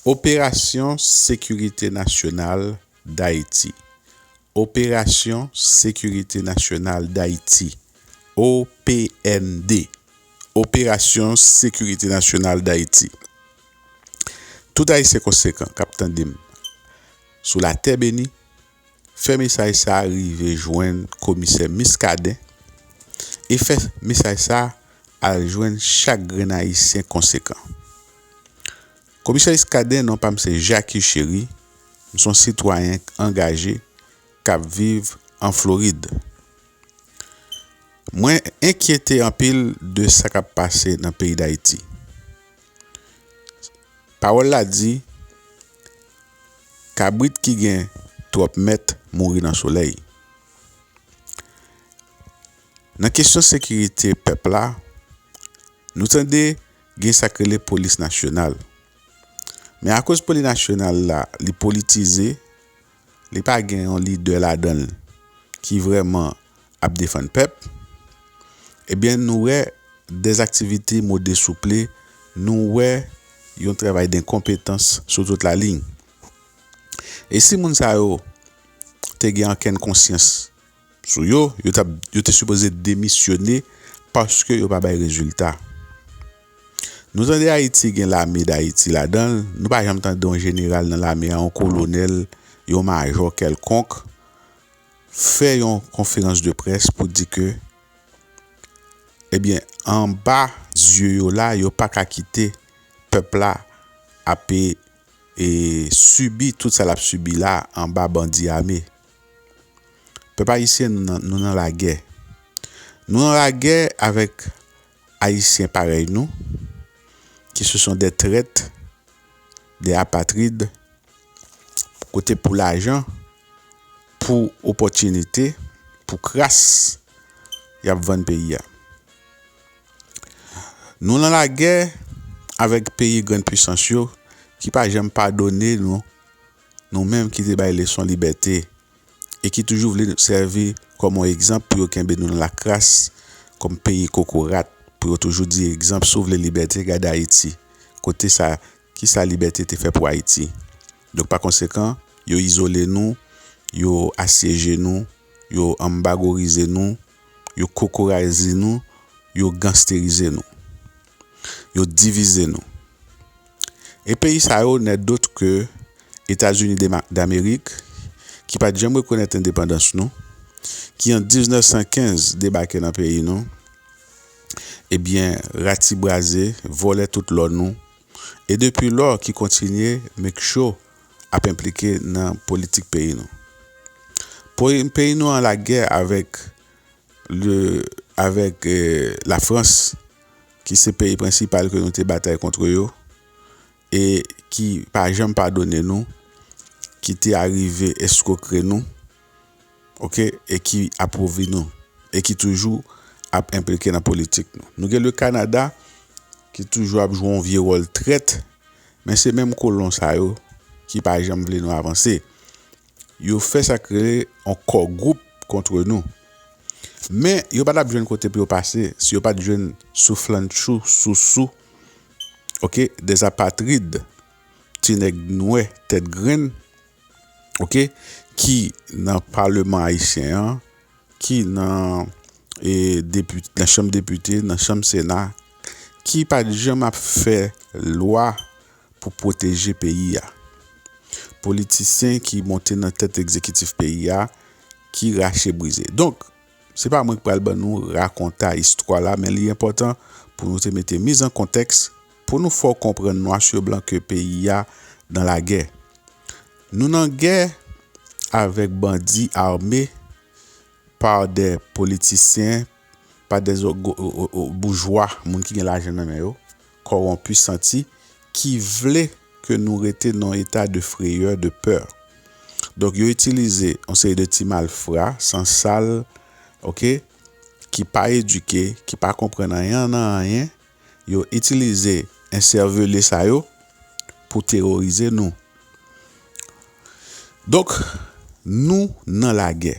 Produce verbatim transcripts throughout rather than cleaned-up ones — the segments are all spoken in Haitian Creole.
Operasyon Sekirite Nasyonal Dayiti. Operasyon Sekirite Nasyonal Dayiti, O P N D. Operasyon Sekirite Nasyonal Dayiti. Tout Ayisyen konsekan k ap tande m sou latè beni, fè mesaj sa a rive jwenn Komisè Muscadin e fè mesaj sa a al jwenn chak grenn Ayisyen konsekan. Komisè Muscadin, non pa m se Jacques Chéry, m se yon sitwayen angaje k ap viv an Florid. Mwen enkyete anpil de sa k ap pase nan peyi Dayiti. Pawòl la di, kabrit ki gen twòp mèt mouri nan solèy. Nan kesyon sekirite pèp la, nou tande gen sa k rele polis nasyonal. Men akoz polis nasyonal la, li politize, li pa gen yon lidè ladan l ki vrèman ap defann pèp, ebyen, nou wè dèzaktivite mode souple, nou wè yon travay denkonpetans sou tout laliny. E si moun sa yo te gen ankenn konsyans sou yo, yo t ap, yo te sipoze demisyone paske yo pa bay rezilta. Nou tande Ayiti gen lame Dayiti ladan l, nou pa janm tande yon jeneral nan lame a, yon kolonèl, yon majò kèlkonk, fè yon konferans de près pou di ke, ebyen, anba zye yo la, yo pa ka kite pèp la ap, e, sibi tout sa l ap sibi la anba bandi ame. Pèp ayisyen, nou nan, nou nan lagè. Nou nan lagè avèk Ayisyen parèy nou, ki se sont des traîtres, des apatrides, kote pou lajan, pou opòtinite, pou kras, y ap vann peyi a. Nou nan lagè avèk peyi grann pisans yo ki pa janm padone nou, nou menm ki te bay leson libète e ki toujou vle sèvi kòm yon egzanp pou yo kenbe nou nan lakras, kòm peyi kokorat, pou yo toujou di egzanp, si w vle libète, gade Ayiti, kote sa, kisa libète te fè pou Ayiti. Donk, pa konsekan, yo izole nou, yo asyeje nou, yo anbagorize nou, yo kokoraze nou, yo gangsterize nou, yo divize nou. E peyi sa yo, nèt dot ke Etazini de Ma-, Damerik, ki pa t janm rekonèt endepandans nou, ki an diznèf san kenz debake nan peyi nou, ebyen, ratibraze, vòlè tout lò nou, e depi lò ki kontinye make sure ap enplike nan politik peyi nou. Peyi, peyi nou an lagè avèk le, avèk, eh, Lafrans, ki se peyi prensipal ke nou te batay kont yo, e ki pa janm padone nou, ki te arive eskwokre nou, oke, e ki apwouvri nou, e ki toujou ap enplike nan politik nou. Nou gen le Kanada, ki toujou ap jwe yon vye wòl trèt, men se menm kolon sa yo ki pa janm vle nou avanse. Yo fè sa k rele yon core group kont nou. Men, yo pa t ap jwenn kote pou yo pase si yo pa t jwenn souflantchou, sousou, oke, des apatrides, ti nèg nwè, tèt grenn, oke, ki nan Paleman ayisyen an, ki nan, e, depi-, nan Chanm Depite, nan Chanm Sena, ki pa t janm ap fè lwa pou pwoteje peyi a. Politisyen ki monte nan tèt egzekitif peyi a, ki rache brize. Donk, se pa mwen k pral ban nou rakonta istwa la, men li enpòtan pou nou te mete miz an kontèks, pou nou fè w konprann nwa sou blan ke peyi a nan lagè. Nou nan gè avèk bandi ame pa de politisyen, pa de zo-, go-, o-, o-, o-, boujwa, moun ki gen lajan nan men yo, kòwonpi, santi, ki vle ke nou rete nan yon eta de freyè, de pè. Donk, yo itilize yon seri de ti malfra, sansal, oke, ki pa edike, ki pa konprann anyen nan anyen, yo itilize ensèvele sa yo pou teworize nou. Donk, nou nan lagè.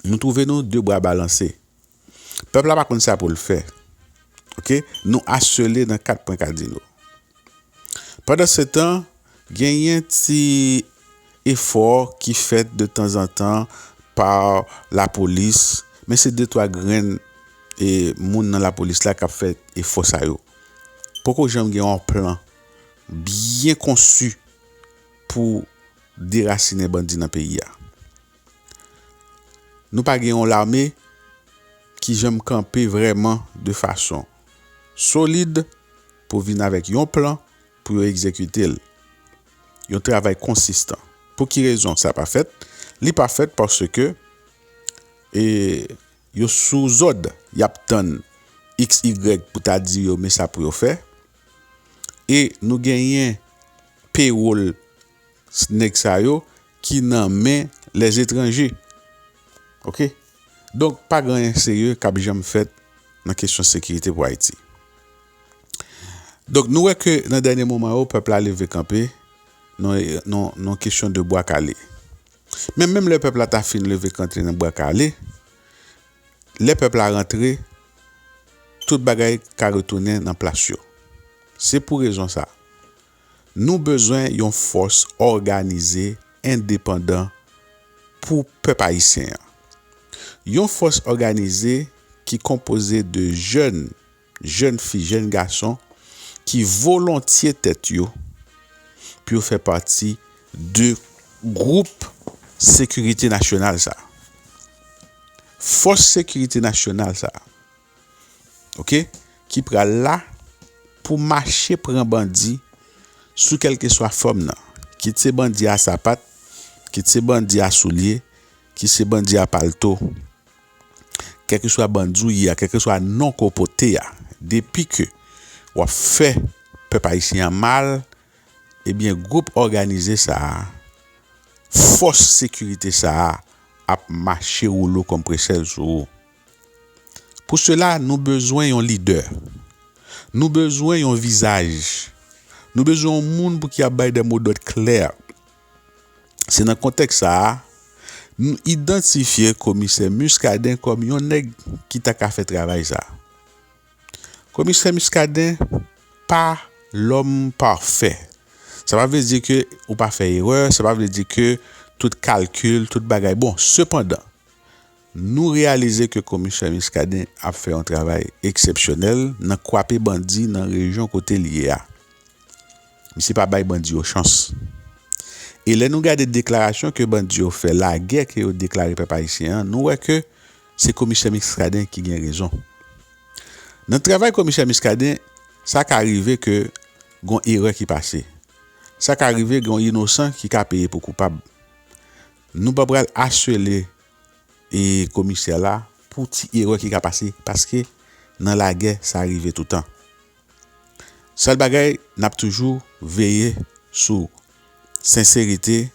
Nou twouve nou de bra balanse. Pèp la pa konn sa pou l fè. Oke? Nou asele nan kat pwen kadino. Pandansetan, genyen ti efò ki fèt de tanzantan pa lapolis, men se de twa grenn e moun nan lapolis la k ap fè efò sa yo. Poko janm gen yon plan byen konsi pou derasinen bandi nan peyi a. Nou pa gen yon lame ki janm kanpe vrèman de fason solid pou vin avèk yon plan pou yo egzekite l. Yon travay konsistan. Pou ki rezon sa pa fèt? Li pa fèt paske e, yo sou zòd, y ap tann X Y pou ta di yo men sa pou yo fè. E nou genyen pewòl nèg sa yo ki nan men lèzetranje. Oke? Donk, pa gen anyen serye k ap janm fèt nan kesyon sekirite pou Ayiti. Donk, nou wè ke nan dènye moman yo, pèp la leve kanpe nan, nan, nan kesyon de bwa kale. Men menm lè pèp la ta fin leve kanpe nan bwa kale, lè pèp la rantre, tout bagay ka retounen nan plas yo. Se pou rezon sa, nou bezwen yon fòs òganize, endepandan pou pèp ayisyen an. Yon fòs òganize ki konpoze de jèn, jèn fi, jèn gason ki volontye tèt yo pou yo fè pati de gwoup sekirite nasyonal sa. Fòs sekirite nasyonal sa. Oke? Ki pral la pou mache pran bandi sou kèlkeswa fòm nan. Kit se bandi a sapat, kit se bandi a soulye, kit se bandi a palto, kèlkeswa bandi w ye a, kèlkeswa non ke w pote a, depi ke w ap fè pèp ayisyen an mal, ebyen, gwoup òganize sa a, fòs sekirite sa a ap mache woulo konpresè l sou ou. Pou sela, nou bezwen yon lidè. Nou bezwen yon vizaj. Nou bezwen yon moun pou ki ap bay de mo dòd klè. Se nan kontèks sa a, nou idantifye komisè Muscadin kòm yon nèg ki ta ka fè travay sa a. Komisè Muscadin pa lòm pafè. Sa pa vle di ke ou pa fè erè, sa pa vle di ke tout kalkil, tout bagay bon. Sepandan, nou reyalize ke komisè Muscadin ap fè yon travay eksepsyonèl nan kwape bandi nan rejyon kote l ye a. Misye pa bay bandi yo chans. E lè nou gade deklarasyon ke bandi yo fè, lagè ke yo deklare pèp ayisyen an, nou wè ke se komisè Muscadin ki gen rezon. Nan travay komisè Muscadin, sa ka rive ke gon erè ki pase. Sa ka rive gon inosan ki ka peye pou koupab. Nou pa pral asele e komisè la pou ti erè ki ka pase, paske nan lagè, sa rive toutan. Sèl bagay, n ap toujou veye sou senserite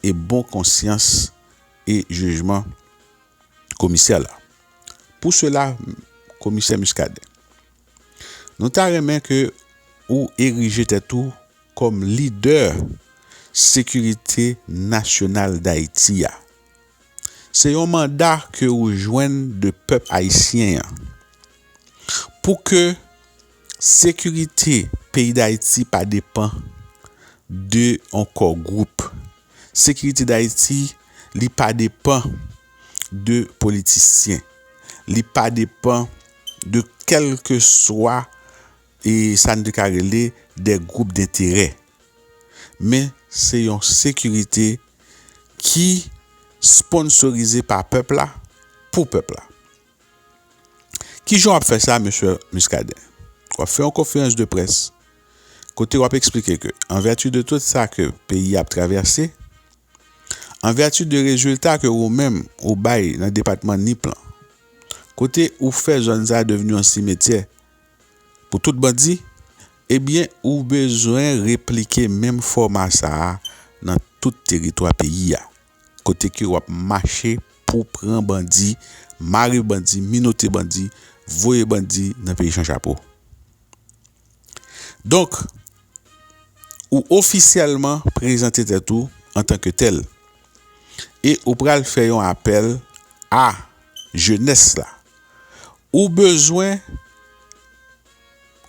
e bon konsyans e jijman komisè la. Pou sela, komisè Muscadin, nou ta renmen ke ou erije tèt ou kòm lidè sekirite nasyonal Dayiti a. Se yon manda ke ou jwenn de pèp ayisyen an. Pou ke sekirite peyi Dayiti pa depann de yon kò gwoup. Sekirite Dayiti, li pa depann de politisyen. Li pa depann de kèlkeswa e sa n te ka rele de gwoup denterè. Men se yon sekirite ki sponsorize pa pèp la, pou pèp la. Kijan w ap fè sa, mesye Muscadin? W ap fè yon konferans de près kote w ap eksplike ke, an vèti de tout sa ke peyi a ap travèse, an vèti de rezilta ke ou menm ou bay nan depatman Nip lan, kote ou fè zòn sa a devni yon simetyè pou tout bandi, ebyen, ou bezwen replike menm fòma sa a nan tout teritwa peyi a, kote ke w ap mache pou pran bandi, mare bandi, minote bandi, voye bandi nan peyi Chanchapo. Donk, ou ofisyèlman prezante tèt ou antanke tèl e ou pral fè yon apèl a jenès la. Ou bezwen,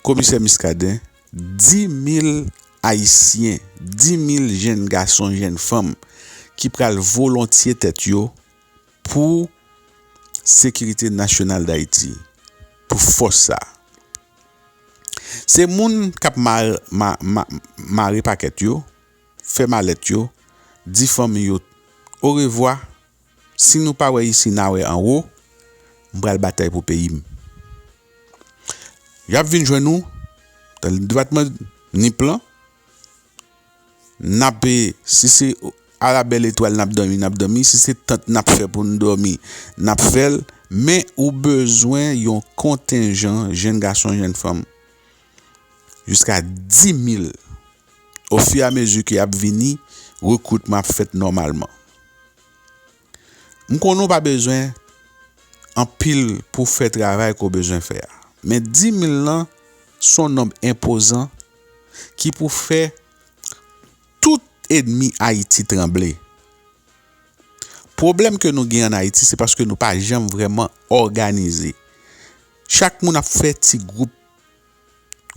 komisè Muscadin, dis mil ayisyen, di mil jèn gason, jèn fanm ki pral volontye tèt yo pou sekirite nasyonal Dayiti, pou fòs sa. Se moun k ap ma-, ma-, ma-, mare pakèt yo, fè malèt yo, di fanmi yo orevwa, si nou pa wè isi, n a wè anwo, m pral batay pou peyi m. Y ap vin jwenn nou nan depatman Nip lan, n ap, si se a la bèl etwal n ap dòmi, n ap dòmi, si se tant n ap fè pou n dòmi, n ap fè l, men ou bezwen yon kontenjan jèn gason, jèn fanm, jiska di mil. Ofiramezi ke y ap vini, rekritman ap fèt nòmalman. M konnen w pa bezwen anpil pou w fè travay ke w bezwen fè a. Men di mil lan se yon nonb enpozan ki pou fè tout ènmi Ayiti tranble. Pwoblèm ke nou gen ann Ayiti, se paske nou pa janm vrèman òganize. Chak moun ap fè ti gwoup,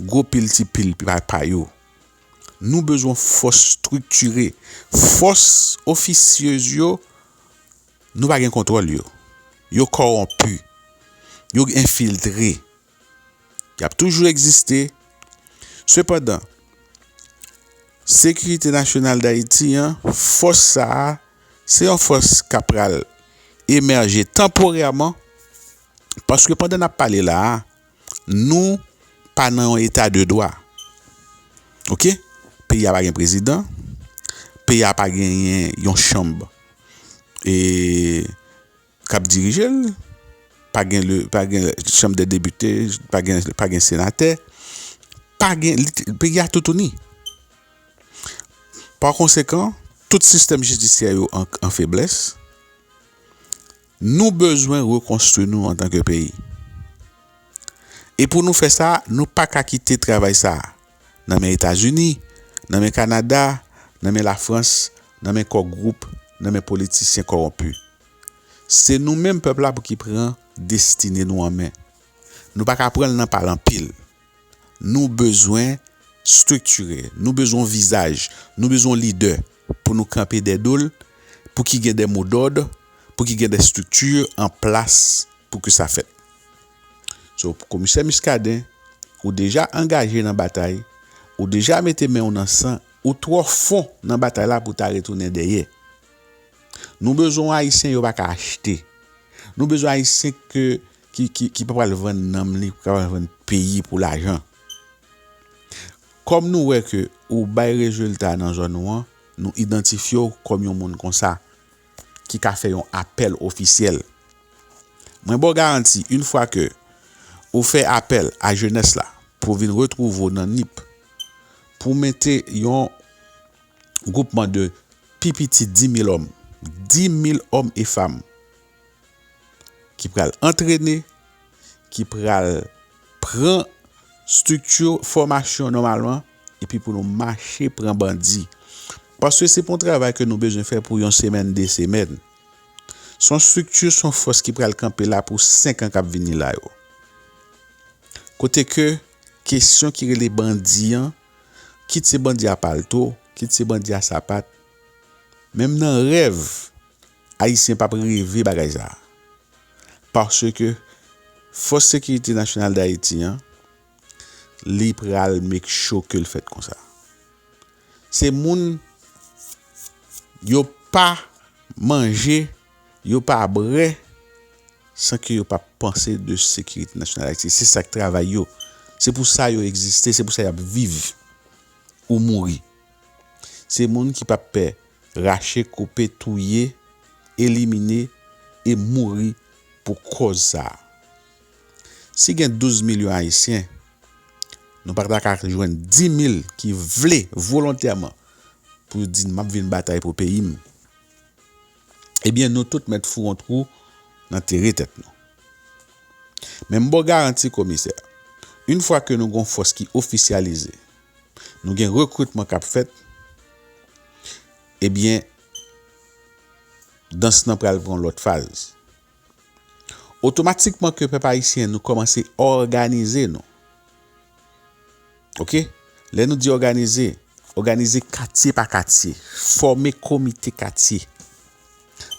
gwo pil ti pil pa, pa yo. Nou bezwen fòs estriktire. Fòs ofisyez yo, nou pa gen kontwòl yo. Yo kòwonpi. Yo enfiltre. Y ap toujou egziste. Sepandan, Sekirite Nasyonal Dayiti an, fòs sa a, se yon fòs k ap pral emèje tanporèman, paske pandan n ap pale la a, nou pa nan yon eta de dwa. Oke? Peyi a pa gen prezidan, peyi a pa genyen yon chanm, e, k ap dirije l, pa gen le, pa gen chanm dè depite, pa gen, pa gen senatè, pa gen, li, peyi a toutouni. Pa konsekan, tout sistèm jidisyè yo an, an feblès. Nou bezwen rekonstwi nou antanke peyi. E pou nou fè sa, nou pa ka kite travay sa a nan men Etazini, nan men Kanada, nan men Lafrans, nan men kò gwoup, nan men politisyen kòwonpi. Se nou menm pèp la pou ki pran destine nou an men. Nou pa ka pran l nan pa l anpil. Nou bezwen estriktire, nou bezwen vizaj, nou bezwen lidè pou nou kanpe dè do l, pou ki gen dè modòd, pou ki gen dè estrikti an plas pou ke sa fèt. So, Komisè Muscadin, ou deja angaje nan batay, ou deja mete men w nan san, ou twò fon nan batay la pou w ta retounen dèyè. Nou bezwen Ayisyen yo pa ka achte. Nou bezwen Ayisyen ke, ki, ki, ki pa pral vann nanm li, ki pa pral vann peyi pou lajan. Kòm nou wè ke ou bay rezilta nan zòn ou an, nou idantifye w kòm yon moun konsa ki ka fè yon apèl ofisyèl. Mwen ba w garanti, yon fwa ke ou fè apèl a jenès la pou vin retwouve w nan Nip, pou mete yon gwoupman de pi piti di mil òm, di mil òm e fanm ki pral antrene, ki pral pran estrikti fòmasyon nòmalman, epi pou nou mache pran bandi. Paske se pa yon travay ke nou bezwen fè pou yon semèn, de semèn. Se yon estrikti, se yon fòs ki pral kanpe la pou senk an k ap vini la yo. Kote ke kesyon ki rele bandi an, kit se bandi a palto, kit se bandi a sapat, menm nan rèv, Ayisyen p ap reve bagay sa a. Paske Fòs Sekirite Nasyonal Dayiti an, li pral make sure ke l fèt konsa. Se moun yo pa manje, yo pa bwè, san ke yo pa panse de sekirite nasyonal Ayiti. Se sa k travay yo. Se pou sa yo egziste, se pou sa y ap viv ou mouri. Se moun ki p ap pè rache, koupe, touye, elimine e mouri pou kòz sa a. Si gen douz milyon Ayisyen, nou pa ta ka jwenn di mil ki vle volontèman pou di, "M ap vin batay pou peyi m." Ebyen, nou tout mèt foure yon twou nan tere tèt nou. Men m ba w garanti, Komisè, yon fwa ke nou gen yon fòs ki ofisyalize, nou gen rekritman k ap fèt, ebyen, dans nan pral pran yon lòt faz. Otomatikman ke pèp ayisyen, nou kòmanse òganize nou. Oke? Lè nou di òganize, òganize katye pa katye, fòme komite katye.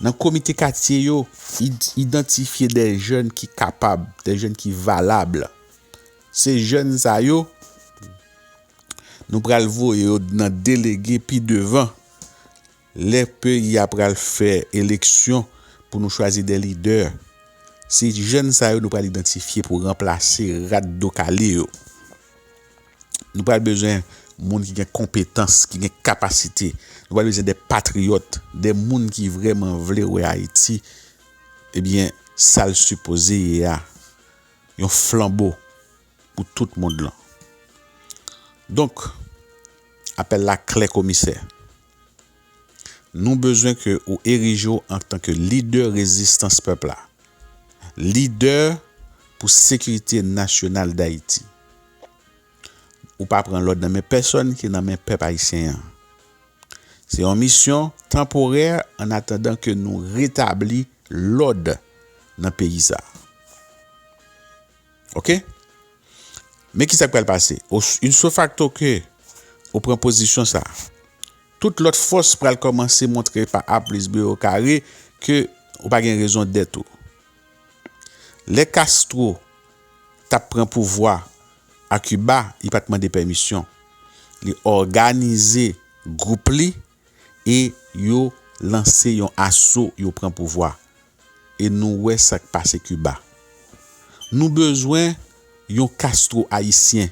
Nan komite katye yo, id- idantifye de jèn ki kapab, de jèn ki valab. Se jèn sa yo, nou pral voye yo nan delege pi devan lè peyi a pral fè eleksyon pou nou chwazi de lidè. Se jèn sa yo nou pral idantifye pou ranplase rat do kale yo. Nou pral bezwen moun ki gen konpetans, ki gen kapasite. Nou pral bezwen de patriyòt, de moun ki vrèman vle wè Ayiti, ebyen, sa l sipoze ye a, yon flanbo pou tout mond lan. Donk, apèl la klè, Komisè. Nou bezwen ke ou erije w antanke lidè rezistans pèp la, lidè pou sekirite nasyonal Dayiti. Ou pa pran lòd nan men pèsonn, ki nan men pèp ayisyen an. Se yon misyon tanporè an atandan ke nou retabli lòd nan peyi sa a. Oke? Men ki sa k pral pase? O- Ipso facto ke ou pran pozisyon sa a, tout lòt fòs pral kòmanse montre pa A plis B o kare ke ou pa gen rezon dèt ou. Lè Castro t ap pran pouvwa a Kiba, li pa t mande pèmisyon. Li òganize gwoup li e yo lanse yon aso, yo pran pouvwa. E nou wè sa k pase Kiba. Nou bezwen yon Castro ayisyen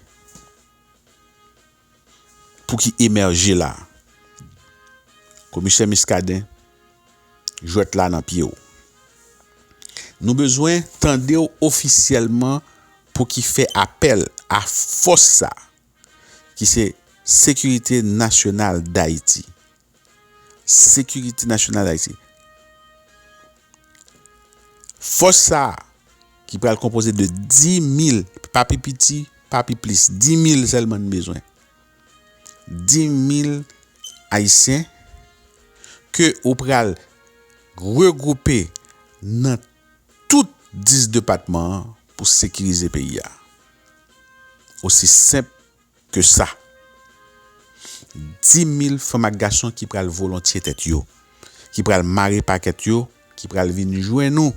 pou ki emèje la. Komisè Muscadin, jwèt la nan pye w. Nou bezwen tande w ofisyèlman pou ki fè apèl a fòs sa, ki se Sekirite Nasyonal Dayiti. Sekirite Nasyonal Dayiti. Fòs sa a, ki pral konpoze de dis mil, pa pi piti, pa pi plis, dis mil sèlman n bezwen. Dis mil Ayisyen ke ou pral regwoupe nan tout dis depatman an pou sekirize peyi a. Osi senp ke sa. Dis mil fanm ak gason ki pral volontye tèt yo, ki pral mare pakèt yo, ki pral vin jwenn nou,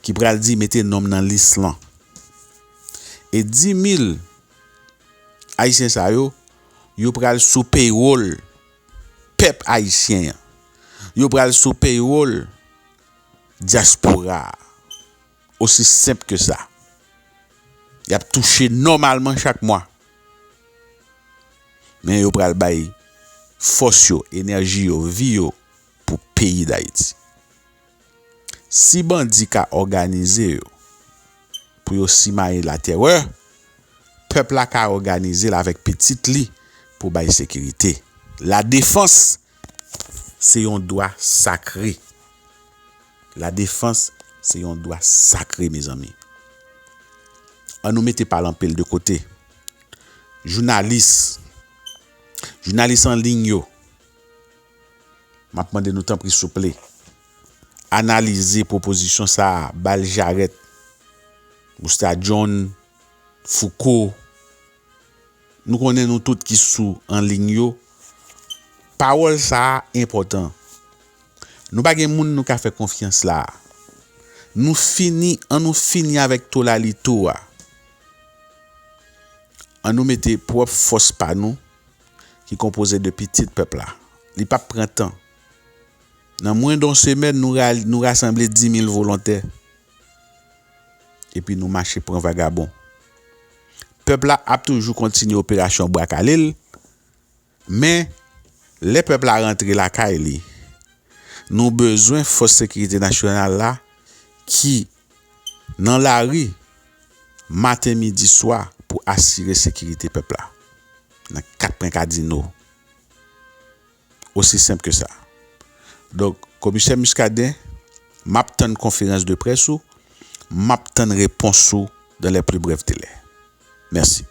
ki pral di mete non m nan lis lan. E dis mil Ayisyen sa yo, yo pral sou peyòl pèp ayisyen an. Yo pral sou peyòl dyaspora a. Osi senp ke sa. Y ap touche nòmalman chak mwa. Men yo pral bay fòs yo, enèji yo, vi yo pou peyi Dayiti. Si bandi ka òganize yo pou yo simaye latèrè, pèp la ka òganize l avèk pitit li pou bay sekirite. Ladefans se yon dwa sakre. Ladefans se yon dwa sakre, mezanmi. An nou mete pale anpil de kote. Jounalis, jounalis an liy yo, m ap mande nou tanpri souple, analize pwopozisyon sa a, ba l jarèt, Busta John, Fouco, nou konnen nou tout ki sou an liy yo. Pawòl sa a enpòtan. Nou pa gen moun nou ka fè konfyans la a. Nou fini, an nou fini avèk tolalito a. An nou mete pwòp fòs pa nou ki konpoze de pitit pèp la. Li p ap pran tan. Nan mwens de yon semèn, nou ra- nou rasanble dis mil volontè. Epi nou mache pran vagabon. Pèp la ap toujou kontinye operasyon bwa kale l, men lè pèp la rantre lakay li, nou bezwen fòs sekirite nasyonal la ki nan lari maten, midi, swa pou asire sekirite pèp la nan kat pwen kadino. Osi senp ke sa. Donk, Komisè Muscadin, m ap tann konferans de près ou, m ap tann repons ou dans les plus brefs délais. Mèsi.